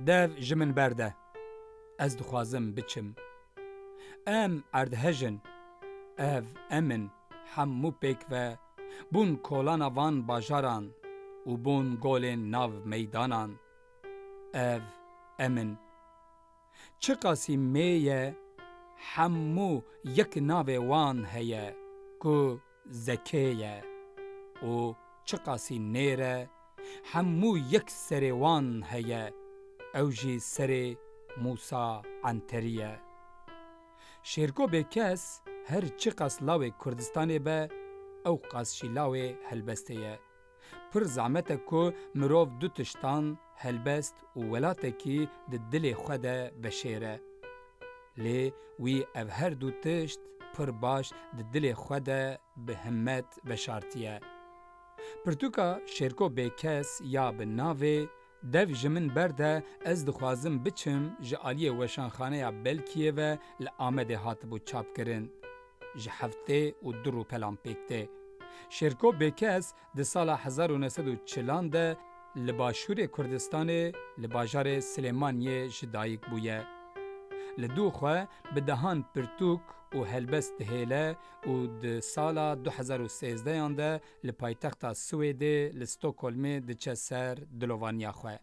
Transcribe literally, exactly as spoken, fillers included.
Dev ji min berde. Ez dixwazim biçim. Em erdhej in. Ev em in. Hemû pêk ve bûn kolana van bajaran û bûn golên nav meydanan. Ev em in. Çiqasî mê ye, hemû yek navê wan heye ku Zekê ye û çiqasî nêr e, hemû yek serê wan heye, ew jî serê Mûsa Enterî ye. Şêrko Bêkes her çiqas lawê Kurdistanê be, ew qas jî lawê helbestê ye. Pir zehmet e ku mirov du tiştan, helbest û welatekî, di dilê xwe de veşêre. Lê wî ev her du tişt pir baş di dilê xwe de bi himmet veşartiye. Pirtûka Şêrko Bêkes ya bi navê Dev ji min berde, ez dixwazim biçim ji aliyê Weşanxaneya Belkiyê ve li Amedê hatibû çapkirin. Ji heftê û du rûpelan pêk tê. Şêrko Bêkes di sala hezar û neh sed û çilan de li başûrê Kurdistanê, li bajarê Silêmaniyê ji dayik bûye. Li dû xwe bi dehan pirtûk û helbest dihêle û di sala du hezar û sêzdehan de li paytexta Swêdê, li Stockholmê diçe ser dilovaniya xwe.